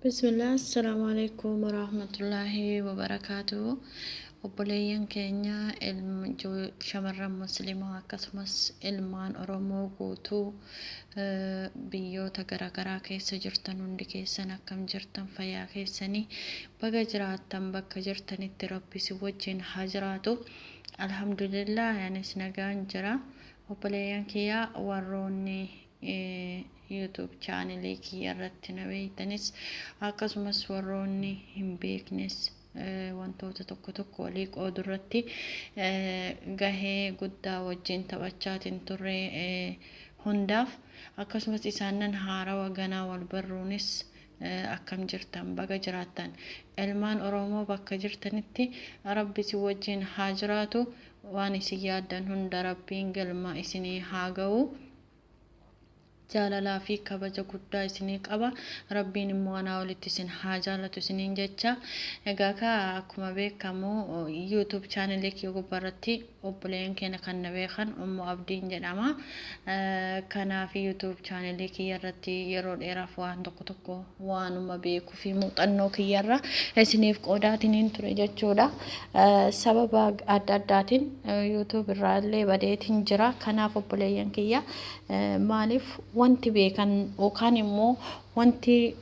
Bismillah, Assalaamu alaikum warahmatullaahi wabarakaatuh. Obboleeyyan keenya shamarran musliimaa akkasumas ilmaan Oromoo guutuu biyyoota garaagaraa keessa jirtan hundi keessan akkam jirtan? Fayyaa keessanii? Baga jiraattan. Bakka jirtanitti Rabbi si wajjin haa jiraatu. Alhamdulillah, anis nagaan jira. Obboleeyyan kiyya, warroonni YouTube chaanelii kiyya irratti na beektanis akkasumas warroonni hin beeknes, wantoota tokko tokko walii qoodu irratti gahee guddaa wajjin taphachaatiin turre hundaaf, akkasumas isaanan haarawa ganaa wal barruunis, akkam jirtan? Baga jiraattan. Ilmaan Oromoo bakka jirtanitti Rabbi si wajjin haa jiraatu. Waan isin yaaddan hunda Rabbiin galma isinii haa ga'u. Jaalalaa fi kabaja guddaa isinii qaba. Rabbiin immoo anaa olitti isin haa jaalatu isiniin jecha. Egaa ka akkuma beekamu YouTube chaanelii kiyya gubbaarratti obboleeyyan keenya kan na beekan Ummu Abdiin jedhama. Kanaaf YouTube chaanelii kiyya irratti yeroo dheeraaf waan tokko tokko waanuma beekuu fi muuxannoo kiyyarra isiniif qoodaatiin ture jechuudha. Sababa adda addaatiin YouTube irraa illee badeetiin jira. Kanaaf obboleeyyan kiyya, maaliif wanti beekan yookaan immoo wanti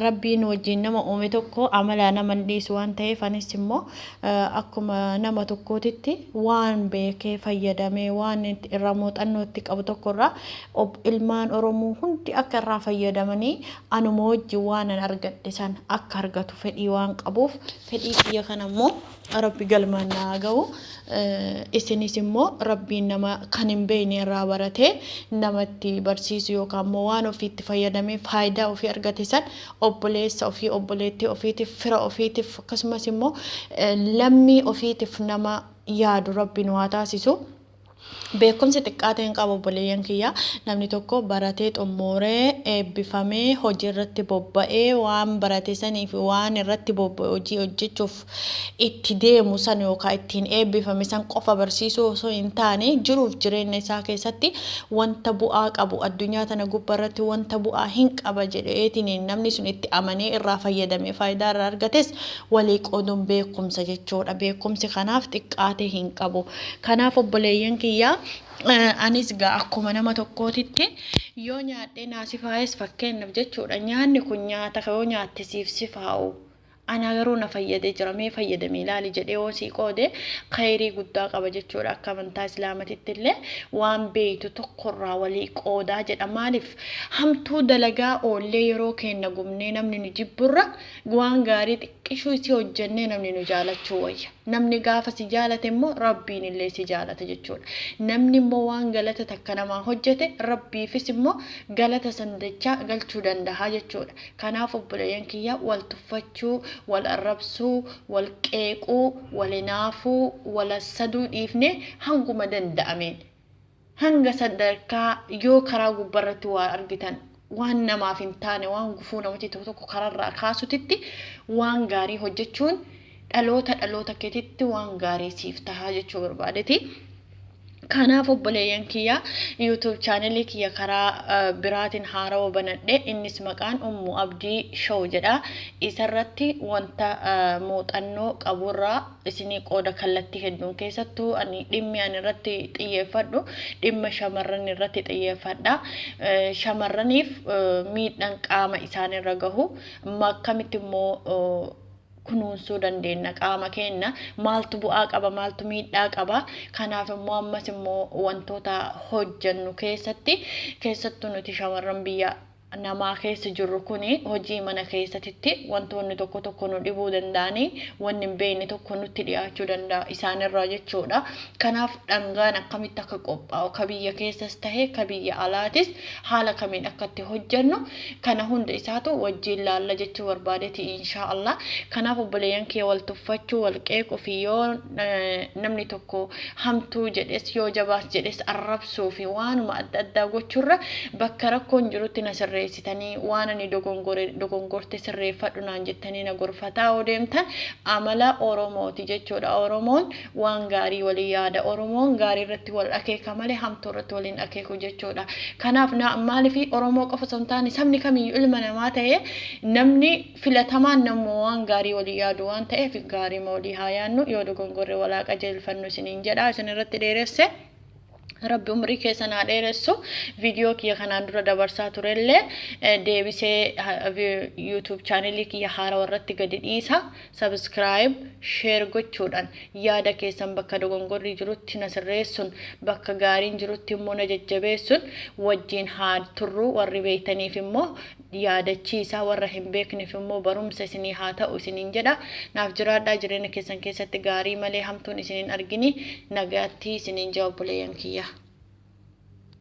Rabbiin wajjin nama uume tokko amala nama hin dhiisu waan ta'eef, anis immoo akkuma nama tokkootitti waan beekee fayyadamee, waan irraa muuxannoo itti qabu tokkorraa ilmaan Oromoo hundi akka irraa fayyadamanii, anuma wajjin waan an argadhe san akka argatu fedhii waan qabuuf, fedhii kiyya kana immoo Rabbi galmaan naa ga'u. Isinis immoo Rabbiin nama kan hin beekne irraa baratee namatti barsiisu yookaan immoo waan ofiitti fayyadamee faayidaa ofii argate san obboleessa ofii, obboleettii ofiitiif, fira ofiitiif, akkasumas immoo lammii ofiitiif nama yaadu Rabbi nu haa taasisu. Beekumsi xiqqaa ta'e hin qabu, obboleeyyan kiyya. Namni tokko baratee xumuree eebbifamee hojii irratti bobba'ee, waan barate sanii fi waan irratti bobba'e hojii hojjechuuf itti deemu san yookaan ittiin eebbifame san qofa barsiisuu osoo hin taane, jiruuf jireenya isaa keessatti wanta bu'aa qabu, addunyaa tana gubbaarratti wanta bu'aa hin qaba jedheetiin namni sun itti amanee irraa fayyadamee faayidaa irraa argates walii qooduun beekumsa jechuudha. Beekumsi kanaaf xiqqaatee hin qabu. Kanaaf obboleeyyan kiyya, anis gaa akkuma nama tokkootitti yoo nyaadhee naa sifaa'es, fakkeenyaaf jechuudha, nyaanni kun nyaata yoo nyaatte siif sifaa'u, ana garuu na fayyadee jira, mee fayyadamee ilaali jedhee yoo sii qoode khayrii guddaa qaba jechuudha. Akka amantaa Islaamatitti illee waan beeytu tokkorraa walii qoodaa jedha. Maaliif hamtuu dalagaa oollee yeroo keenya gubnee namni nu jibburra, waan gaarii xiqqishuu isii hojjennee namni nu jaalachuu wayya? Namni gaafa si jaalate immoo Rabbiin illee si jaalata jechuudha. Namni immoo waan galata takka namaa hojjete Rabbiifis immoo galata sandachaa galchuu danda'a jechuudha. Kanaaf obboleeyyan kiyya, wal tuffachuu, wal arrabsuu, wal qeequu, wal hinaafuu, wal hassaduu dhiifnee, hanguma danda'ameen hanga sadarkaa yoo karaa gubbarratti waa argitan, waan namaaf hin taane, waan gufuu namatti tokko tokko kararraa kaasutitti waan gaarii hojjechuun dhaloota dhaloota keetitti waan gaarii siif tahaa jechuu barbaadeti. Kanaaf obboleeyyan kiyya, YouTube chaanelii kiyya karaa biraatiin haarawa banadhe. Innis maqaan Ummu Abdii Show jedha. Isarratti wanta muuxannoo qaburraa isinii qooda kallattii hedduun. Keessattuu ani dhimmi ani irratti xiyyeeffadhu dhimma shamarran irratti xiyyeeffadha. Shamarraniif miidhaan qaama isaanirra gahu akkamitti immoo kunuunsuu dandeenya, qaama keenya maaltu bu'aa qaba, maaltu miidhaa qaba? Kanaaf immoo ammas immoo wantoota hojjennu keessatti, keessattuu nuti shamarran biyya namaa keessa jirru kuni, hojii mana keessatti wantoonni tokko tokko nu dhibuu danda'anii, wanni hin beekne tokko nutti dhiyaachuu danda'a isaanirraa jechuudha. Kanaaf dhangaan akkamitti akka qophaa'u, ka biyya keessas tahee ka biyya alaatis, haala kamiin akka itti hojjennu kana hunda isaatu wajjin laalla jechuu barbaadeeti, inshaa Allah. Kanaaf obboleeyyan kee, wal tuffachuu, wal qeequu fi yoo namni tokko hamtuu jedhes, yoo jabaas jedhes, arrabsuu fi waanuma adda addaa gochuurra, bakka rakkoon jirutti na sirreessi. barreessitanii waan ani dogongore dogongorte sirreeffadhu naan jettanii na gorfataa yoo deemtan amala Oromooti jechuudha. Oromoon waan gaarii walii yaada. Oromoon gaarii irratti wal akeeka malee hamtuu irratti waliin akeeku jechuudha. Kanaaf maaliif Oromoo qofa osoo hin taane sabni kamiyyuu ilma namaa ta'ee namni filatamaan nammoo waan gaarii walii yaadu waan ta'eef gaarii walii haa yaadnu, yoo dogongorre walaa qajeelfannu isiniin jedha. Isin irratti dheeresse. Rabbi umrii keessan haa dheeressu. Viidiyoo kiyya kanaan dura dabarsaa turellee deebisee YouTube chaanelii kiyya haarawaa irratti gadi dhiisa. Subscribe, share gochuudhaan yaada keessan bakka dogongorri jirutti na sirreessuun, bakka gaariin jirutti immoo na jajjabeessuun wajjin haa turru. Warri beektaniif immoo yaadachiisa, warra hin beekneef immoo barumsa isinii haa ta'u isiniin jedha. Naaf jiraadhaa, jireenya keessan keessatti gaarii malee hamtuun isiniin argini. Nagaatti isiniin jaa obboleeyyan kiyya.